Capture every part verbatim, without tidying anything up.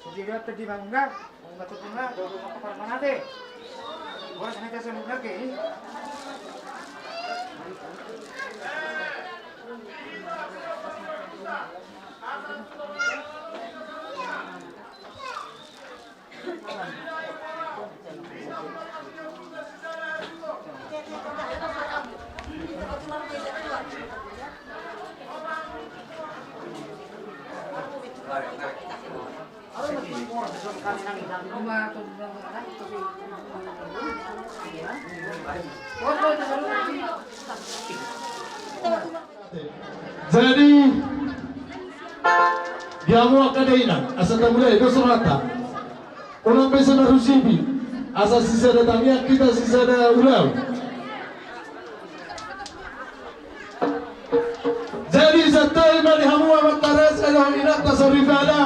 Jadi apa di mangga? Mangga tuh mangga, dua puluh mangga parmanate. Boras nanti saya mangga ke. Jadi, di hamu angka dainang, asa tamulai do sorata. Unang be so na rusipi, asa sisada tangiang hita sisada ulaon. Jadi santabi ma di hamu amanta rese dohot inanta soripada.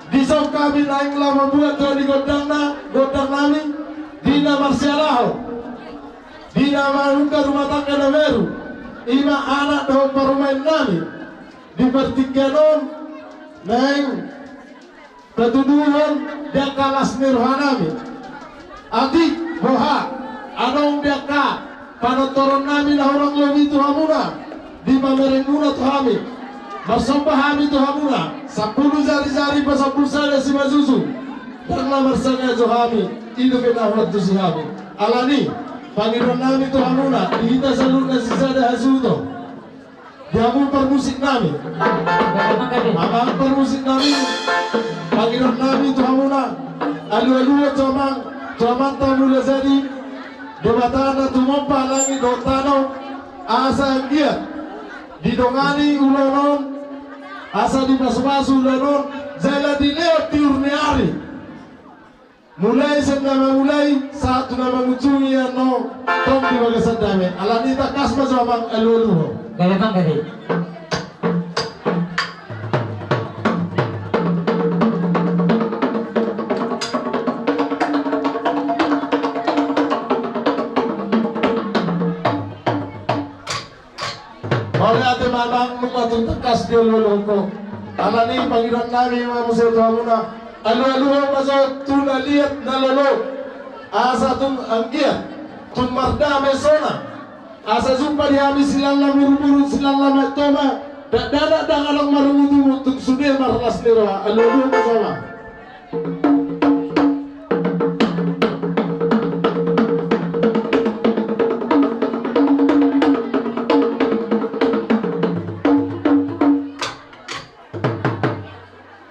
Dison hami naeng laho mambuat tua ni gondangna, gondang nami, di na marsialaho, di na manungka rumah tangga na baru, ima anak dohot parumaen nami. Di partingkian on naeng patuduhon di angka las ni roha nami. Atik boha, adong di angka panortoron nami na hurang lobi tu hamuna, di pamereng muna tu hami. Marsomba hami tu hamuna, sampulu jari-jari pasampulu sada simajuju. Ndang na marsangajo hami, i dope na huantusi hami. Alani, pangidoan nami tu hamuna, di hita saluhutna sisada hasuhuton. Di hamu parmusik nami. Amang parmusik nami. Pangidoan nami tu hamuna. Alualuhon jo amang, tu amanta Mulajadi, Debata na tumompa langit dohot tano, asa anggiat didongani ulaon on, asa dipasupasu ulaon on, jala dilehon tiur ni ari. Mulai sian na mamulai sahat tu na mangujungi annon, tong di bagasan dame. Alani tangkas ma jo amang alualuhon. Gabe amang gabe. Mauliate ma amang, nunga tung tangkas dialualuhon ho. Alani pangidoan nami ma muse tu hamuna. Alualuhon ma jo tu na liat na lolo. Asa tung anggiat tung mardame sonang. Asa jumpa di hami silala murumuru silala maetoma. Dakdanak dang adong marungutungut tung sude marlas ni roha. Alualuhon ma jo amang.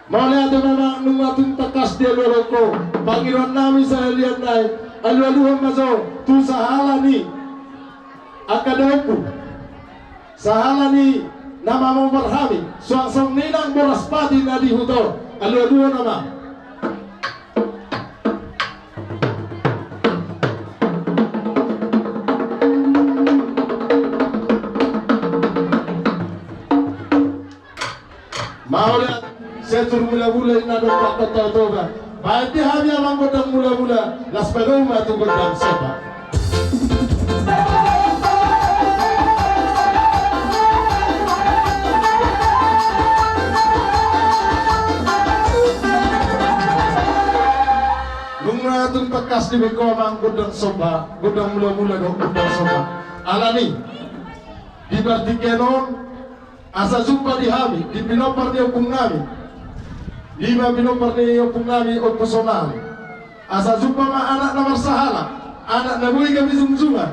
Mauliate ma amang, nunga tung tangkas dialualuhon ho. Pangidoan nami sahalian nai, alualuhon ma jo tu sahala ni angka daompung. Sahala ni na mamopar hami, suang songon i nang boras pati na di huta on. Alualuhon amang. Mauliate, setur mulamula inna dompak kota Toba. Baen di hami amang gondang mulamula, laos padomu ma tu gondang somba. Nunga tung tangkas dibaen ho amang gondang somba, gondang mulamula dohot gondang somba. Alani, di partingkian on, asa jumpa di hami, di pinompar ni ompung nami. Ima pinompar ni ompung nami, Ompu Sonari. Asa jumpa ma anak na marsahala, anak na boi gabe jungjungan.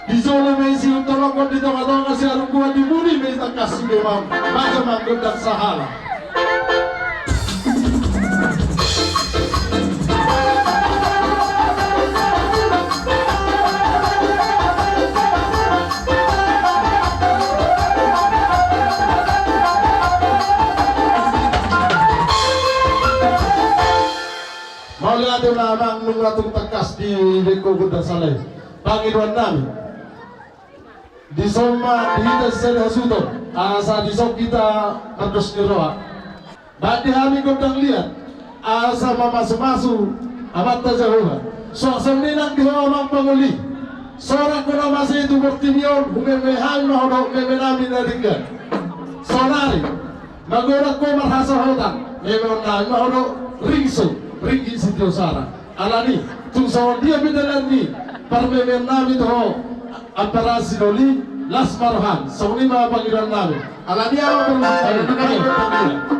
Di jolo ma i sihuntolonghon, di tongatonga siharungguan, di pudi ma i tangkas sibebam. Baen jo amang gondang sahala. Mauliate ma amang, nunga tung tangkas dibaen ho gondang sahala i. Pangidoan nami, dison ma di hita sisada hasuhuton, asa dison hita mardos ni roha. Baen di hami gondang liat, asa mamasumasu Amanta Jahowa. Suang songon i nang di ho amang pangoli. Sorak ho na masa i tu portibi on, humeme hami ma ho dohot meme nami na denggan. Saonari, magodang ho marhasohotan. Memeon nami ma ho do Ringso, Ringgit Sitiosara. Alani, tung songon dia pe dalan ni parmemeon nami tu ho, Ampara Sidoli, las ma roham, songon i ma pangidoan nami. Alani ahu parmemeon nami.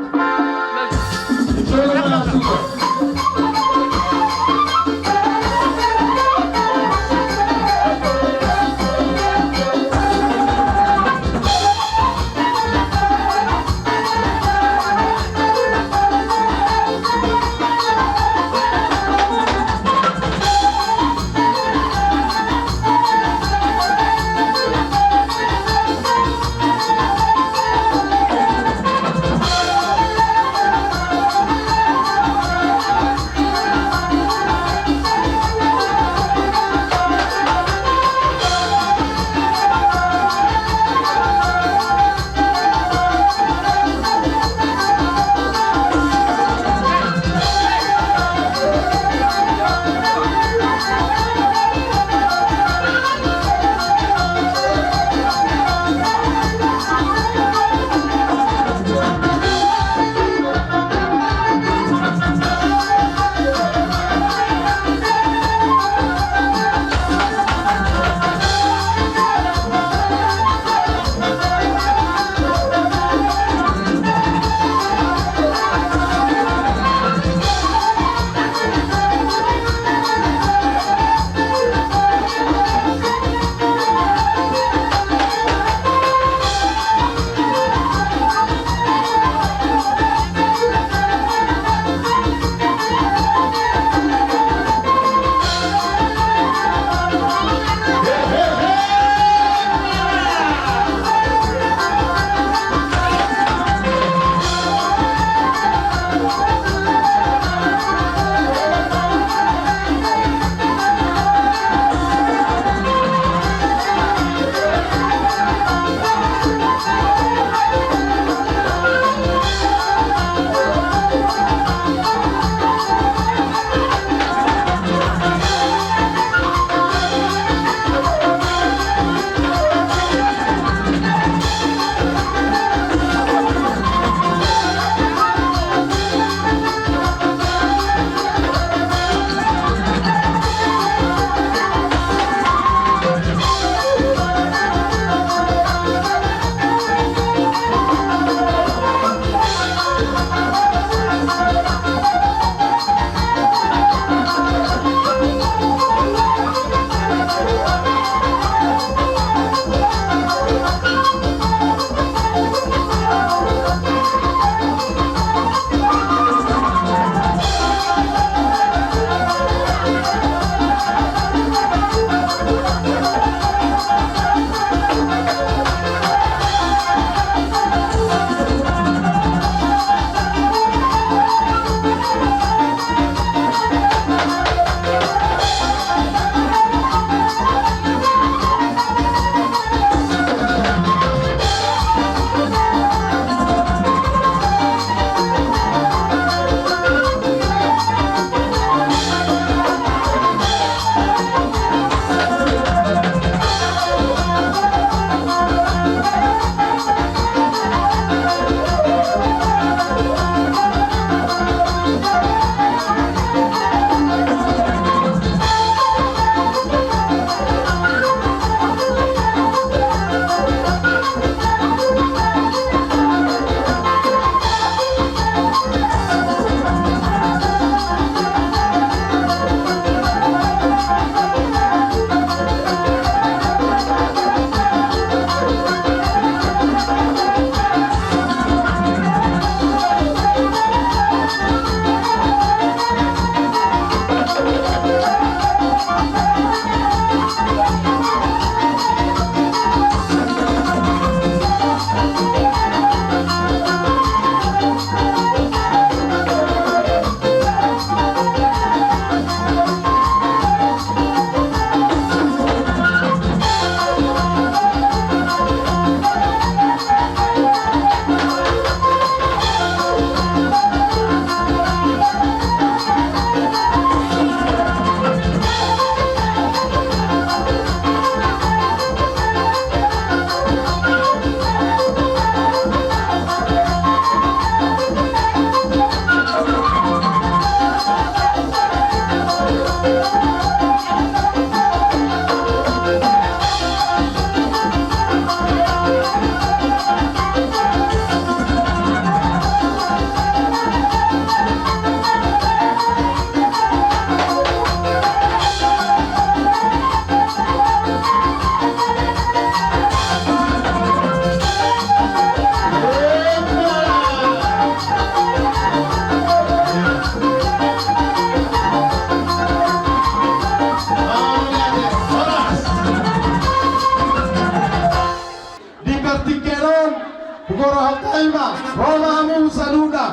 Hugorahon hami ma, ro ma hamu saluhutna,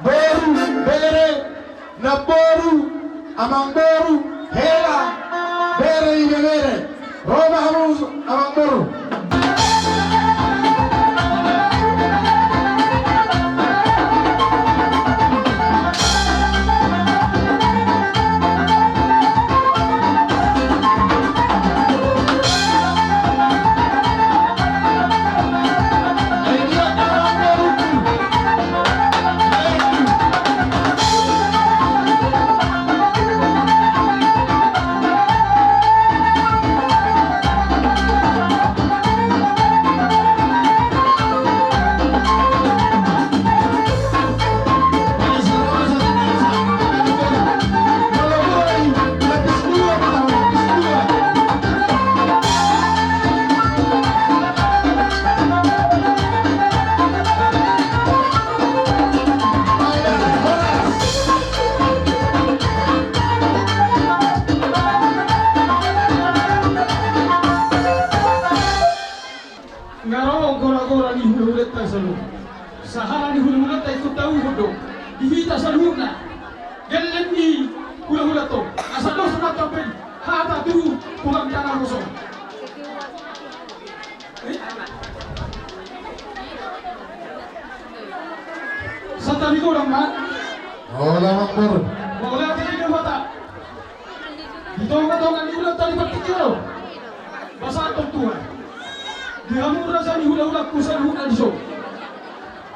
boru, bere, namboru, amangboru, hela, bere, ibebere, ro ma hamu amangboru. Nga ro gora-gora ni hula-hulanta saluhut. Sahala ni hula-hulanta ingkon tahuhon do di hita saluhutna. Gelleng ni hula-hulanta on. Asa dos ma tampil hata tu tulang tano boso. Santabi godang ma. Hola, Amangboru. Mauliate di Debata. Di tonga-tonga ni ulaonta di partingkian on, pasahathon Tuhan di hamu raja ni hula-hulangku saluhutna dison.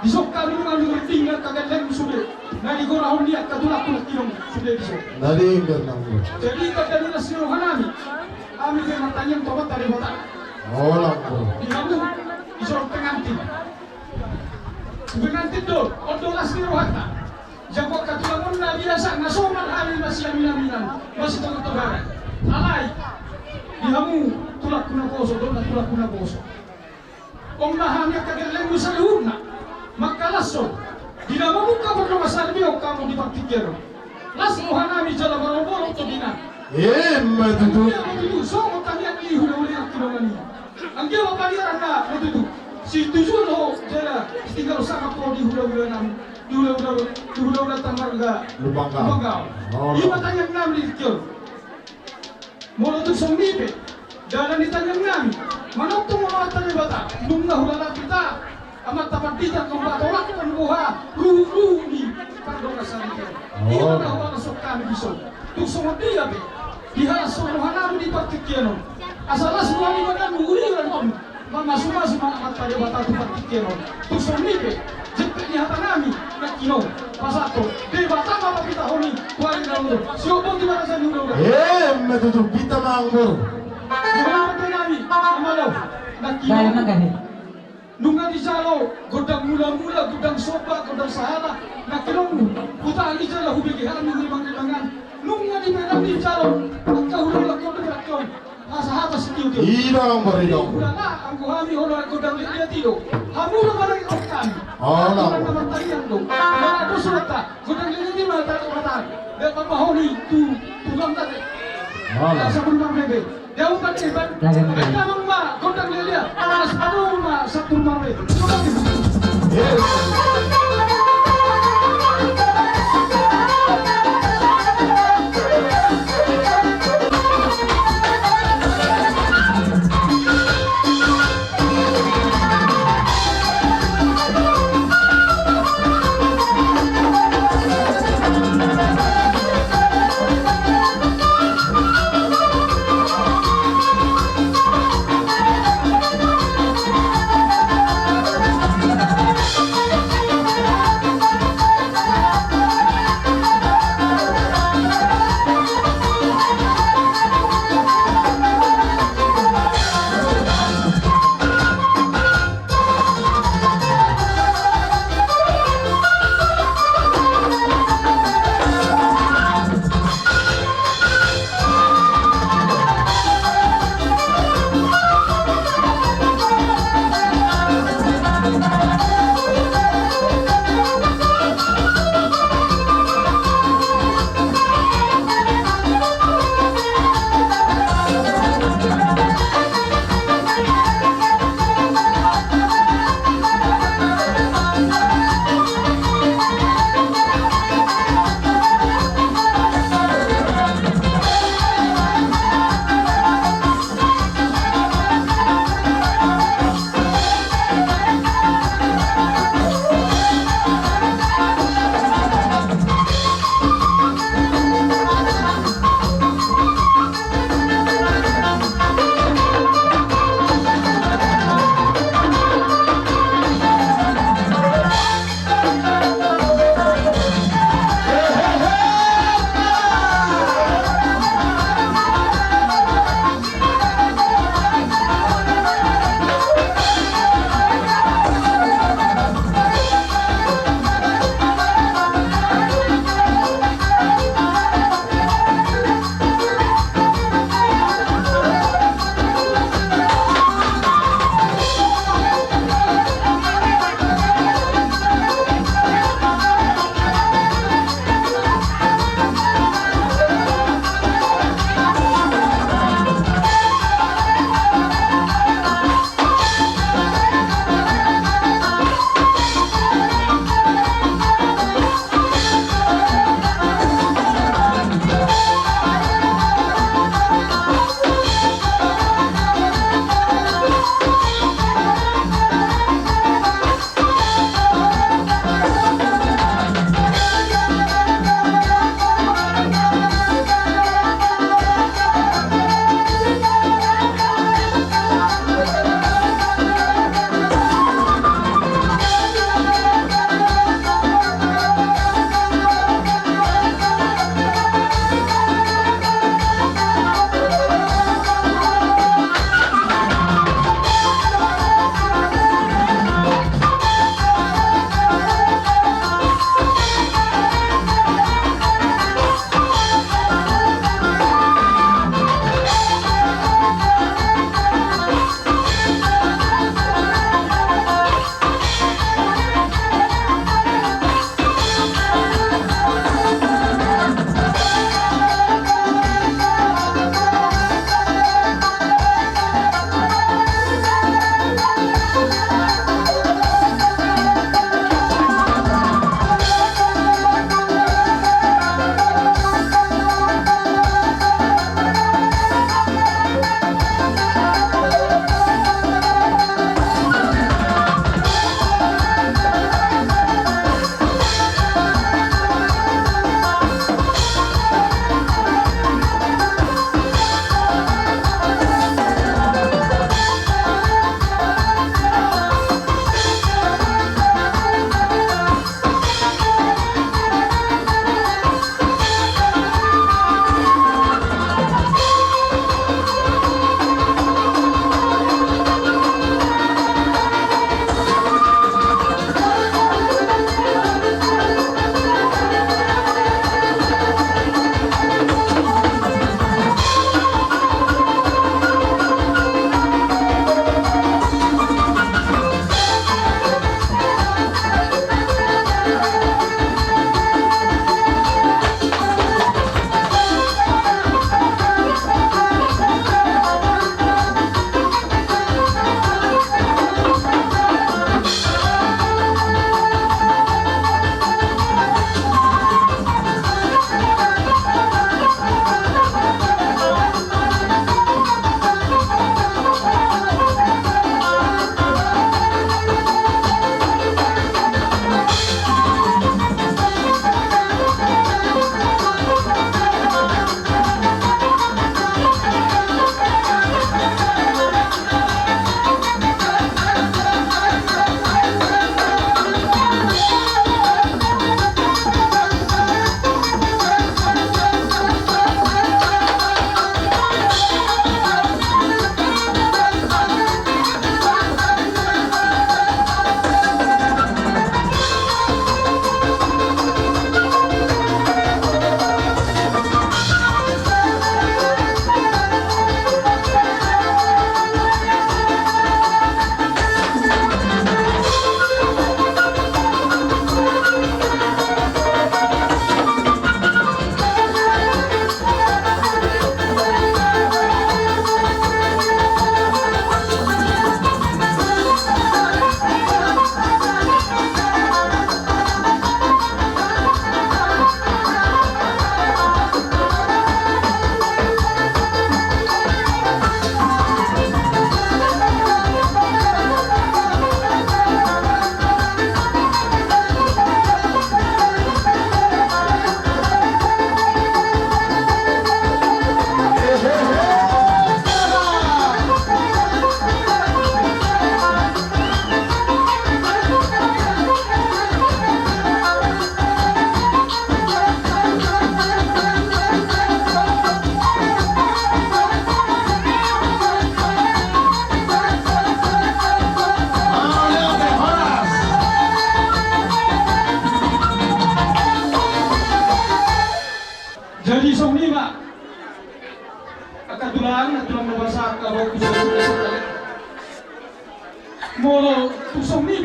Dison hami nunga dingkon angka gellengmu sude na digorahon ni angka tulangku nangkining sude dison. Na dingkon nang. Jadi tanda ni las ni rohanami, hami pe martangiang tu Amanta Debata. Hola, Amangboru. Di hamu dison pengantin. Pengantin do, on do las ni rohanta. Jago angka tulang on na biasa na somal hami masiamin-aminan, masitogar-togaran. Alai di hamu tulangku naposo, dona tulangku naposo. On ma hami angka gellengmu saluhutna mangkalashon. Di na mamungka pardongansaripeon hamu di partingkian on, las rohanami jala marolopolop tondina. Emma tutu. Emma tutu. Songon tangiang ni hula-hula nangkining i. Anggiat ma paniaranna ma tutu. Situjuon ho jala sitinggalhon sangap ho di hula-hulanami, di hula-hula, di hula-hulanta marga Lumbanggau. Lumbanggau. Hola. I ma tangiangnami di tingki on. Molo tung songon i pe, dalan ni tangiangnami manongtong ma Amanta Debata, nunga hulala hita Amanta Pandita nunga patolangkon boha ruhut-ruhut ni pardongansaripeon. Hola. I ma na huhalashon hami dison. Tung songon dia pe dihalashon rohanami di partingkian on, asa las rohanami manang mangulihon on, mamasu-masu ma Amanta Debata tu partingkian on. Tung songon i pe jempek ni hatanami nangkining on pasahathon Debata ma papitahon i tu ari na ro. Sihol boti ma raja ni hula-hula. Emma tutu, pinta ma, Amangboru. Di hamu pandenami na malo nangkining on. Nunga dijalo gondang mula-mula, gondang somba, gondang sahala nangkining on. Hutahan i jala hubege hami hurimbang-rimbangan. Nunga dipean dijalo angka hula-hula gondang nangkining on. Hata-hata sitio-tio. I do, Amangboru, i do. Hulala anggo hami holan gondang liat-liat i do. Hamu do manang i hami. Hola. Hami do na martangiang do. Mana do sulanta. Gondang liat-liat i ma tadi mata. Dia pambahoni tu, tu gondang tadi. Hola. Asa pun marbebe. Dia umpat iban. Dagang, dagang. Kita mang ma gondang liat-liat. Asa pun ma satu rumah be. Gondang liat.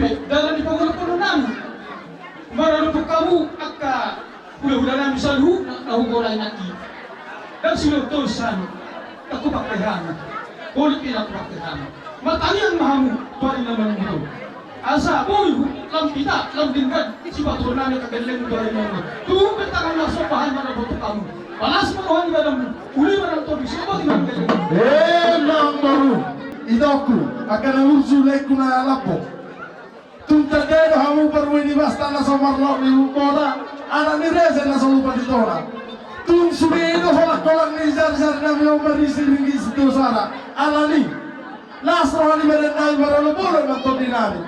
Dalan ni pangolopolon nami maradophon hamu angka hulahula nami saluhutna na hugorai nangkin. Ndang sude tolsa nami, ndang hupangke hamu. Holit pe ndang hupangke hamu. Martangiang ma hamu tu ari na malua on. Asa boi lam hita, lam denggan sipatupaon nami angka gellengmu tu ari na malua on. Tung pe tangan na somba hami maradophon hamu. Palas ma roha ni badanmu. Uli ma nang tondi, somba di nang gellengmu. Eh, nang boru. Itongku, angka na murju, laengku na lapo. Tung tanda do hamu parbue ni basta na so marlok di bota, anak ni raja na so lupa di tona. Tung sude do holangkolang ni jarijari nami on marisi ringgit sitio sara. Alani las roha ni badan nami maradophon nang tondi nami.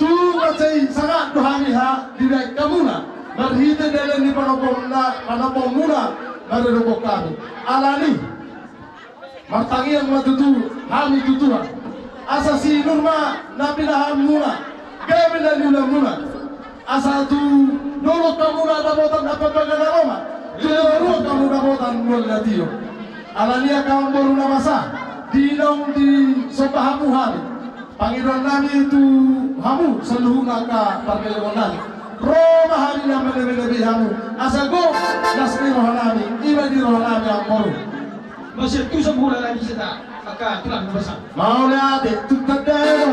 Tung mansai sangap do hami ha dibahen hamuna marhite dalan ni panompona, panomponmuna maradophon hami. Alani martangiang ma tutu hami tu Tuhan. Asa sinur ma na pinahanmuna, gabe na niulanmuna. Asa tu dolok hamuna dapotan Ampang Baga na Roma, tu toruan hamu dapotan Mual na Tio. Alani angka amangboru na basa, di naung disomba hamu hami. Pangidoan nami tu hamu saluhutna angka pargellengon nami. Ro ma hami na manabi-nabi hamu. Asa gok las ni roha nami, i ma di roha nami amangboru. Mauliate, tung tanda do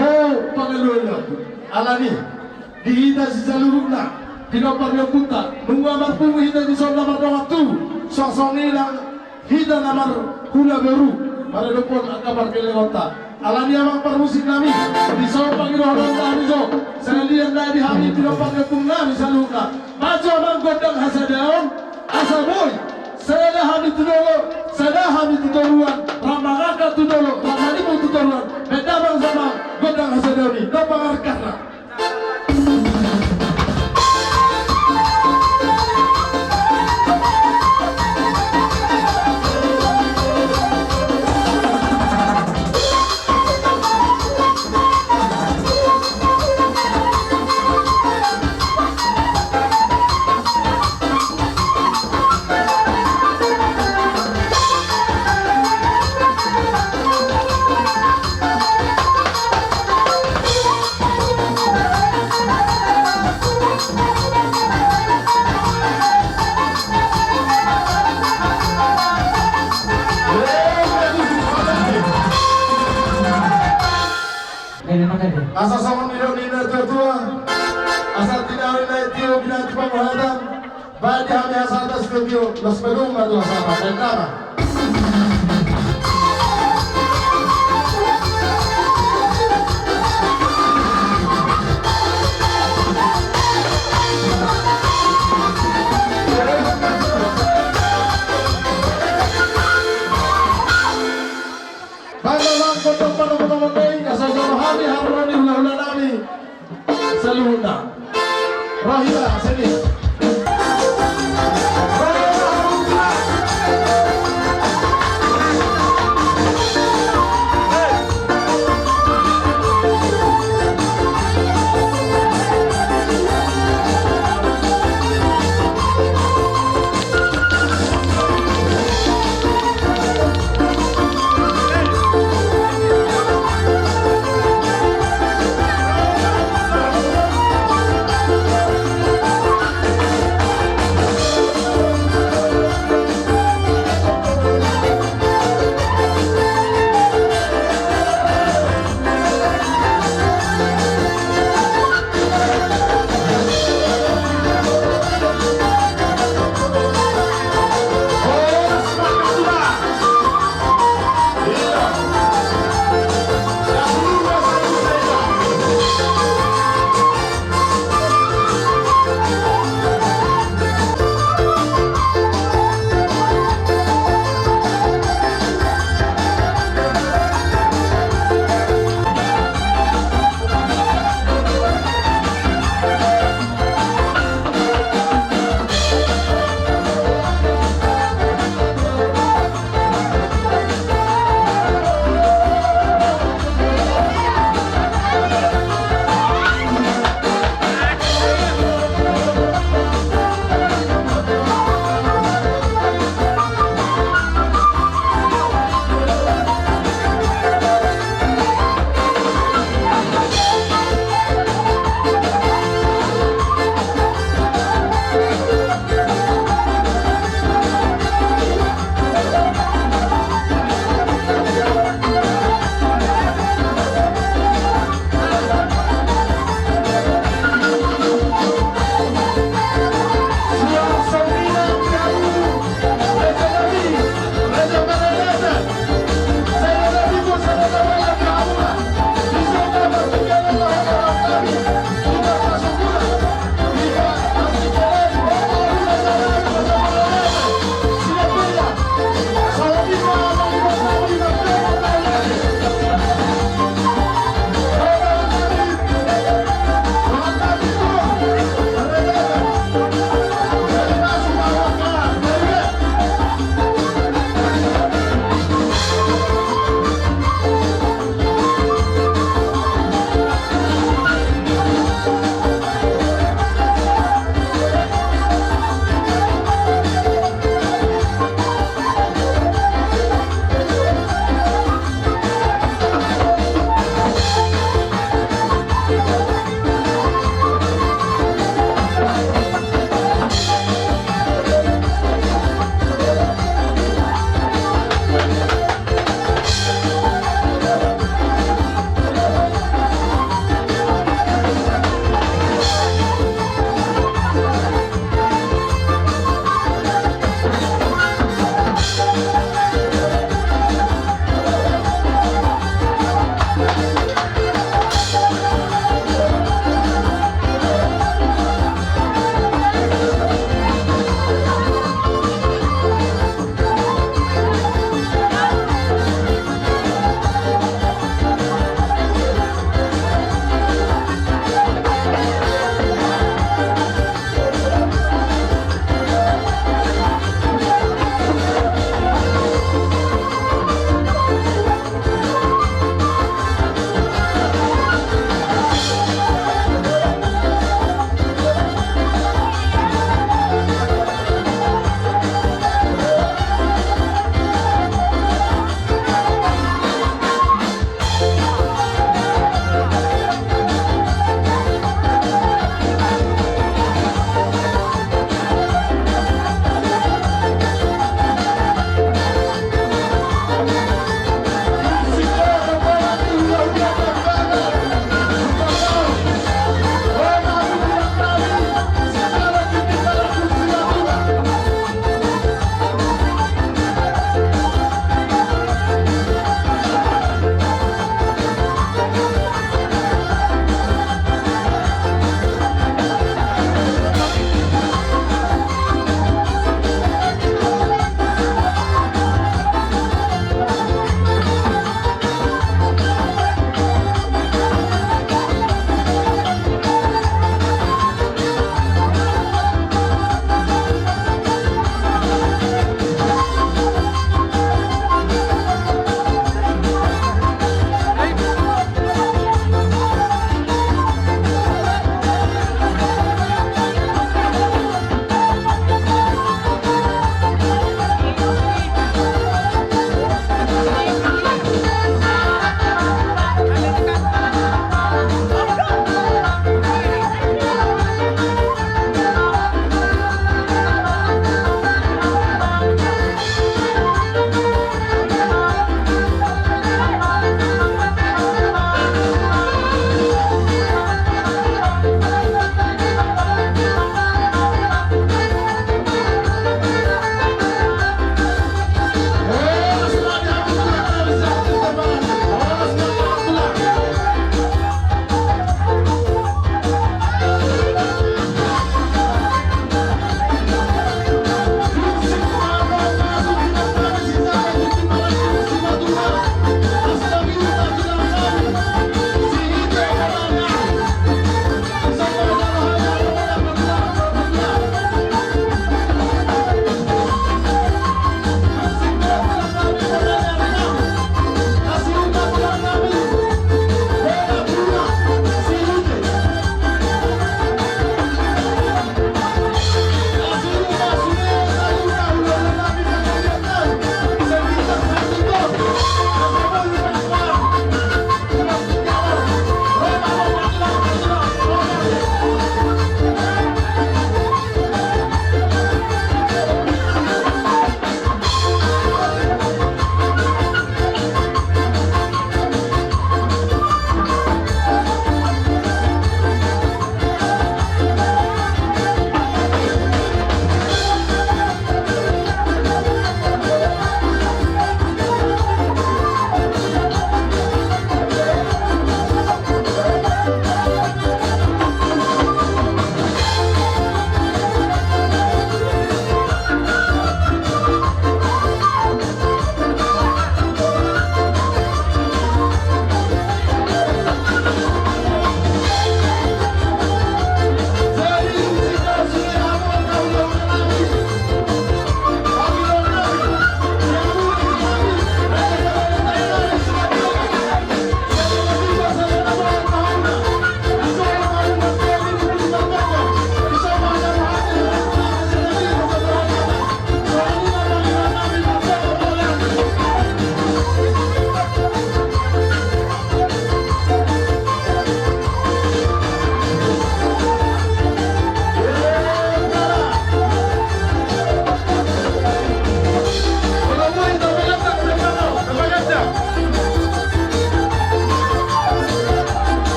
ho pangalualuanku. Alani di hita sisaluhutna, pinompar ni ompunta, nunga marpungu hita dison na mardongan tubu, songon i nang hita na marhula boru maradophon angka pargellengonta. Alani amang parmusik nami, dison pangidoan nami jo, sahalian nai di hami pinompar ni ompung nami saluhutna. Maju amang gondang hasadaon, asa boi sada hami tu dolok, sada hami tu toruan, rap mangangkat tu dolok, rap manimbo tu toruan. Bahen damang jo amang gondang hasadaon i, dompak argana. Asa songon nidok ni natuatua, asa tinari na tio binati panguhatan. Bahen di hami hasahatan sitio, las paduahon ma tu hasahatan. Bahen damang. Bahen damang gondang panombonomon i, asa jalo hami haroro ni hulahula nami saluhutna. Rohita, sini.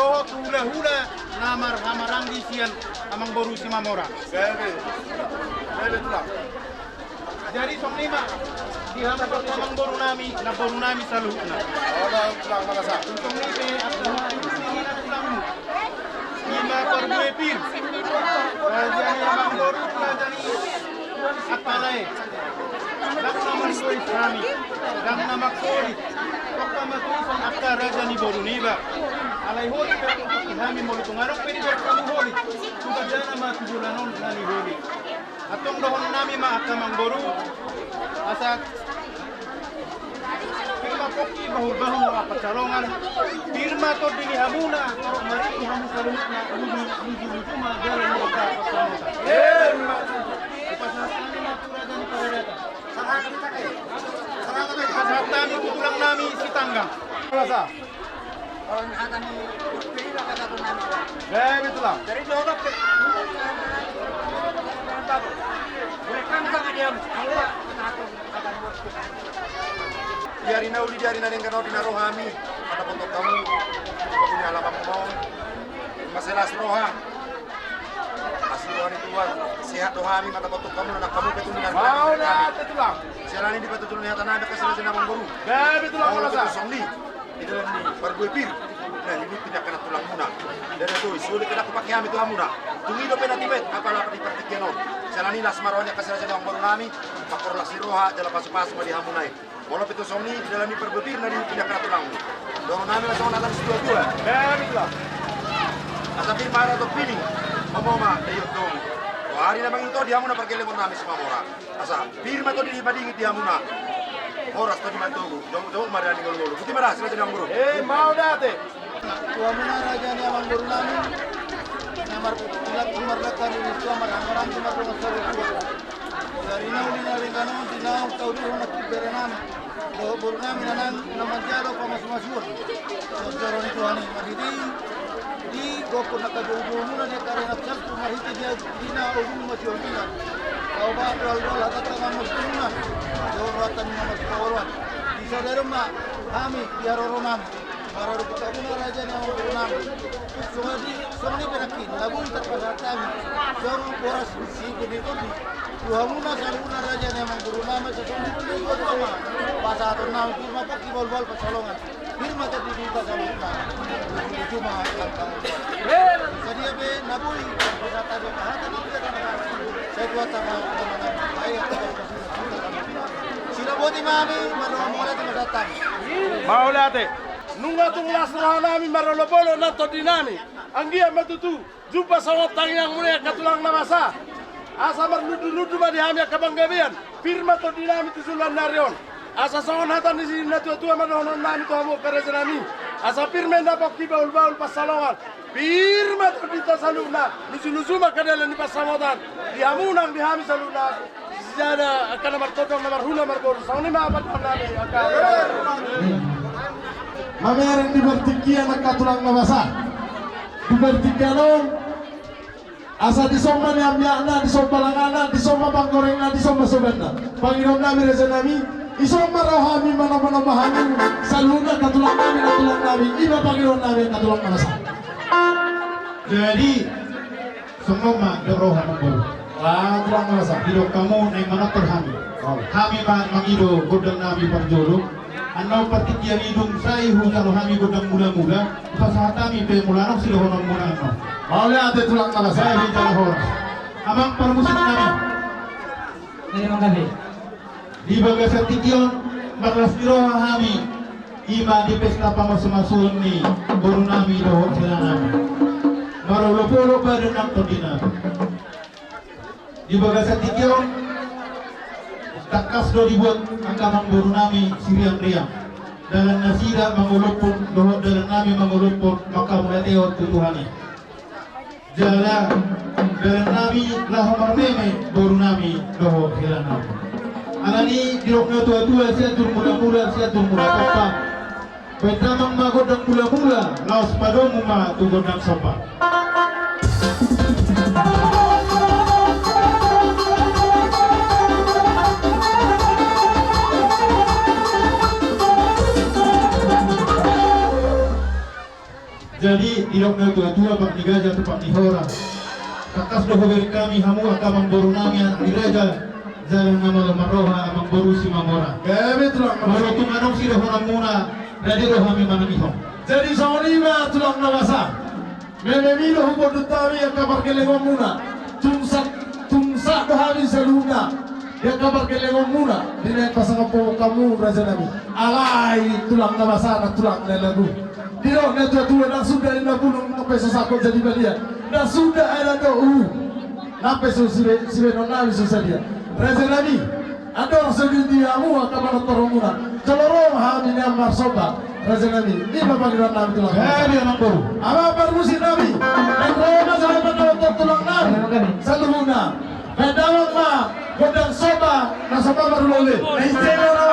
Dohot hulahula na marhamaranggi sian amangboru Simamora. Gabe. Gabe, Tulang. Jadi songon i ma di hamu amangboru nami, namboru nami saluhutna. Olo, Tulang, mauliate. Songon i pe angka hahang ni tulangmu. I ma parbue pir. Raja ni amangboru, raja ni angka lae. Ndang na manggohi hami, ndang na manggohi. Tongka ma tuson angka raja ni boru niba. Alai holi pe hami molo tung adong pe dibereng hamu holi. Tung tanda ma tu joloan on na ni holi. Antong dohonon nami ma angka amangboru. Asa pir ma pongki, bahulbahul ma pansalongan. Pir ma tondi ni hamuna, torop ma riki hamu saluhutna, luju, luju, luju ma jala ni angka pansalongan. Dipasahat nami ma tu raja ni paradaton. Dipasahat nami tu tulang nami Sitanggang. Mauliate. Gabe, Tulang. Di ari na uli, di ari na denggan on, di na ro hami mandapothon hamu di alaman on, masih las roha. Asi roha ni Tuhan, sehat do hami mandapothon hamu, na hamu pe tu ni. Mauliate, Tulang. Siala ni i dipatutu ni hata nami, angka raja ni amangboru. Gabe, Tulang. Molo pe tu songon i di dalan ni parbue pir. Nah, i ma pinakan ni tulangmuna. Dari tu, sude pe na hupake hami tu hamuna. Tung i dope na timet, apala di partingkian on. Siala ni i las ma roha ni angka raja ni amangboru nami, pangkorhon las ni roha, jala pasupasu ma di hamuna i. Molo pe tu songon i di dalan ni parbue pir na dipinakan ni tulangmu. Dohonon nami ma songon hata ni situatua. Gabe, Tulang. Asa pir ma hata topi ni. Homo ma, daion tong. Dua ari na mangihut ho di hamuna pargellengon nami Simamora. Asa pir ma tondi madingit di hamuna. Horas tondi matogu, jongjongjong ma di ngolungolu. Botima da, raja ni amangboru. Eh, mauliate. Tu hamuna raja ni amangboru nami. Na marpulak marlaka ni tua marhamaranggi mardongan saluhutna. Di ari na uli na denggan on, di naung taudurhon nangkin bere nami. Dohot boru nami na nang na manjalo pamasumasuon. Songon joro ni Tuhan i marhite i, di gokhon angka joujoumuna di angka rena salpu marhite dia di na ogung masiolina. Tauba doal-doal hatanta na marsiolina. Dohot rohanta na marsioloan. Di sadari on ma hami di haroro nami. Maradophon hamuna raja ni amangboru nami. Songon i, songon i pe nangkin, na boi tarpasahat hami. Songon boras si gede tondi. Tu hamuna saluhutna raja ni amangboru nami, songon i pe na dua-dua ma. Pasahaton nami, pir ma pongki, bahulbahul pansalongan. Pir ma tondi di hita saluhutna. Luju ma angka. Sadia pe na boi tarpasahat hami, hata ni dia tanah. Sai Tuhanta ma, ma, ma, ma, ma. Sira botima hami, mauliate ma hata nami. Mauliate. Nunga tung las roha nami marolopolop nang tondi nami. Anggiat ma tutu jumpa songon tangiangmuna i angka tulang na masa. Asa marlundulundu ma di hami angka panggabean. Pir ma tondi nami tu joloan ni ari on. Asa songon hata ni si natuatua ma dohonon nami tu hamu angka raja nami. Asa pir ma inna pongki, bahulbahul pansalongan. Pir ma tondinta saluhutna. Lujuluju ma angka dalan ni pansamotan. Di hamu nang di hami saluhutna. Sisada angka na martondong, na marhula, marboru. Songon i ma pandohan nami angka. Mamereng di partingkian angka tulang na masa. Di partingkian on, asa dison ma nian miakna, dison ma langana, dison ma panggorengna, dison ma sobanna. Pangidoan nami raja nami, ison ma roha hami manomanom hami saluhutna angka tulang nami, na tulang nami. I ma pangidoan nami angka tulang na masa. Jadi, songon on ma didok roha, amangboru. Wah, tulang na masa. Didok hamu naeng manortor hami. Oh. Hami ma mangido gondang nami parjolo. Annon partingkian i dung sai hujalo hami gondang mulamula, hupasahat hami pe molo adong sidohononmuna annon. Mauliate, tulang na masa. Sai hujalo horas. Amang parmusik nami. Terima kasih. Di bagasan tingki on, marlas ni roha hami, i ma di pesta pamasumasuon ni boru nami dohot hela nami. Marolopolop badan nang tondi nami. Di bagasan tingki on, tangkas do dibuat angka amangboru nami siriangriang. Dalan nasida mangolophon, dohot dalan nami mangolophon, manghamauliateon tu Tuhan i. Jala dalan nami laho marmeme boru nami dohot hela nami. Alani didok natuatua, sian jur mulamula, sian jur mula somba. Baen damang ma gondang mulamula, laos padomu ma tu gondang somba. Jadi, didok na tua-tua, pak ni gaja tu pak ni hora. Tangkas do hubereng hami hamu angka amangboru nami, anak ni raja, jala na malo marroha, amangboru Simamora. Gabe tulang na basa. Molo tung adong sidohononmuna, rade do hami manangihon. Jadi songon i ma tulang na basa. Mememi do hupodut hami angka pargellengonmuna. Tung sa-, tung sahat do hami saluhutna di angka pargellengonmuna di na pasangap hamu raja nami. Alai tulang na basa, na tulang na lagu. Didok na tua-tua, ndang suda inna bulung, ndang pe so sangkot jadi balian, ndang suda adat dohot uhum, ndang pe so sibe-, sibahenon nami so sadia. Raja nami, andorang so di hamu angka panortoronmuna, jolo ro ma hami nian marsomba. Raja nami, i ma pangidoan nami tulang. Gabe amangboru. Amang parmusik nami, naeng ro ma jala pandapothon tulang nami saluhutna. Baen damang ma gondang somba, na somba marulole. Na ise ma na.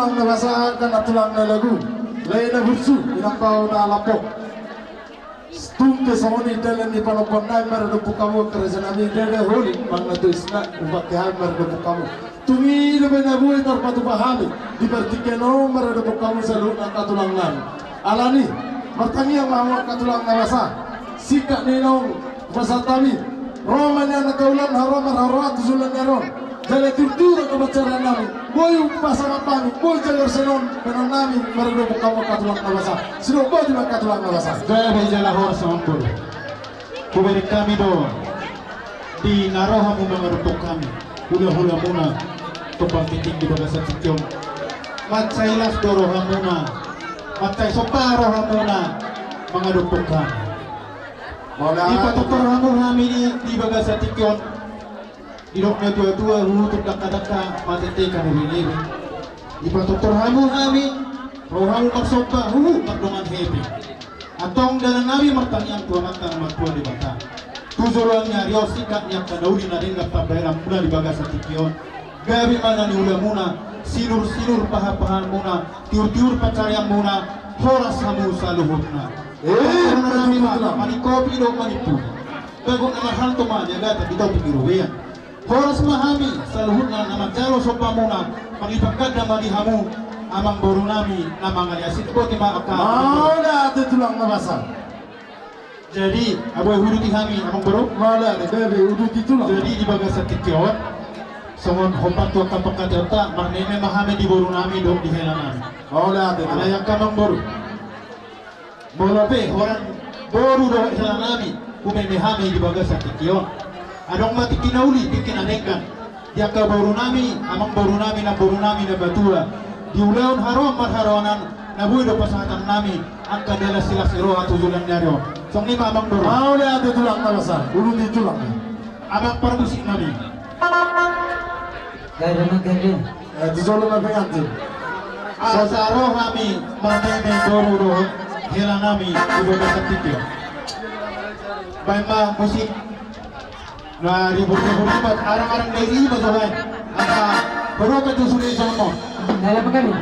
Na basa, angka na tulang na lagu, lae na burju, inang bao na lapo. Tung pe songon i dalan ni panompon nami maradophon hamu angka raja nami, ndada holi manang na tois na hupangke hami maradophon hamu. Tung i dope na boi tarpatupa hami di partingkian on maradophon hamu saluhutna angka tulang nami. Alani, martangiang ma hamu angka tulang na basa. Singkat ni naung hupasahat hami, ro ma nian angka ulaon haroa marharoa tu joloan ni ari on. Jala tiur-tiur angka pansarian nami, boi pasangap hami, boi jala arsenon bahenon nami maradophon hamu angka tulang na basa. Sidok boti ma angka tulang na basa. Gabe jala horas ma amang boru. Hubereng hami do di na ro hamu mangadophon hami hula-hulamuna, tompang tingting di bagasan tingki on. Mansai las do rohamuna, mansai somba rohamuna mangadophon hami. Mauliate. Dipatortor hamu hami di, di bagasan tingki on. Didok na tua-tua, huhut tu dangka-dangka, matete hamu binebe. Dipatortor hamu hami, ro hamu marsomba, huhut mardongan hepeng. Antong dalan nami martangiang tu Amanta na martua Debata. Tu joloan ni ari on singkat ni angka na uli na denggan pambahenanmuna di bagasan tingki on. Gabe ma na niulamuna, sinur-sinur pahan-pahanmuna, tiur-tiur pansarianmuna, horas hamu saluhutna. Eh, horas ma, betul, betul. Manikopi do manipuli. Bagot na marhalto ma di agatan, di topi di robean. Horas ma hami saluhutna na manjalo sombamuna, mangipak ganda ma di hamu amang boru nami na mangalean i, boti ma angka. Mauliate tulang na basa. Jadi, abo huduti hami amang boru. Mauliate, gabe huduti tulang. Jadi di bagasan tingki on, songon hombar tu angka pangkataionta, marneme ma hami di boru nami dohot di hela nami. Mauliate tulang. Alai angka amang boru, molo pe holan boru dohot hela nami, humeme hami di bagasan tingki on. Adong ma tingki na uli, tingki na denggan. Di angka boru nami, amang boru nami, namboru nami na matua. Di ulaon haroan marharoanan, na boi do pasahaton nami angka dalan silas ni roha tu joloan ni ari on. Songon i ma amang boru. Mauliate tulang na basa, huduti tulang. Amang parmusik nami. Gabe ma, gabe. Eh, tu jolo ma pengantin. Asa ro hami marneme boru dohot hela nami di bagasan tingki on. Baen ma musik. Na ribut-ribut, arang-arang na i ma jo baen. Angka boru angka jo sude jo mo. Dalam kami.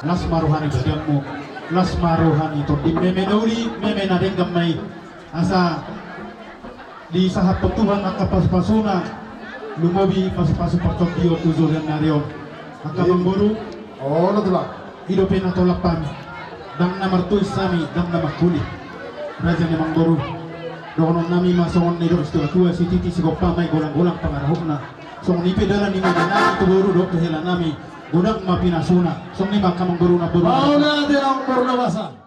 Las ma roha ni badanmu, las ma roha ni tondim. Meme na uli, meme na denggan ma i. Asa disahaphon Tuhan angka pasupasuna, lumobi pasupasu partondion tu joloan ni ari on. Angka amangboru, olo, Tulang. I dope na tolap hami. Ndang na martois hami, ndang na mangkuling. Raja ni amangboru, dohonon nami ma songon nidok ni situatua: Sititi sigompa ma i, golanggolang pangarahutna. Songon i pe dalan ni mama nami tu boru dohot tu hela nami, godang ma pinasuna. Songon i ma angka amangboru na boru. Mauliate, amangboru na basa.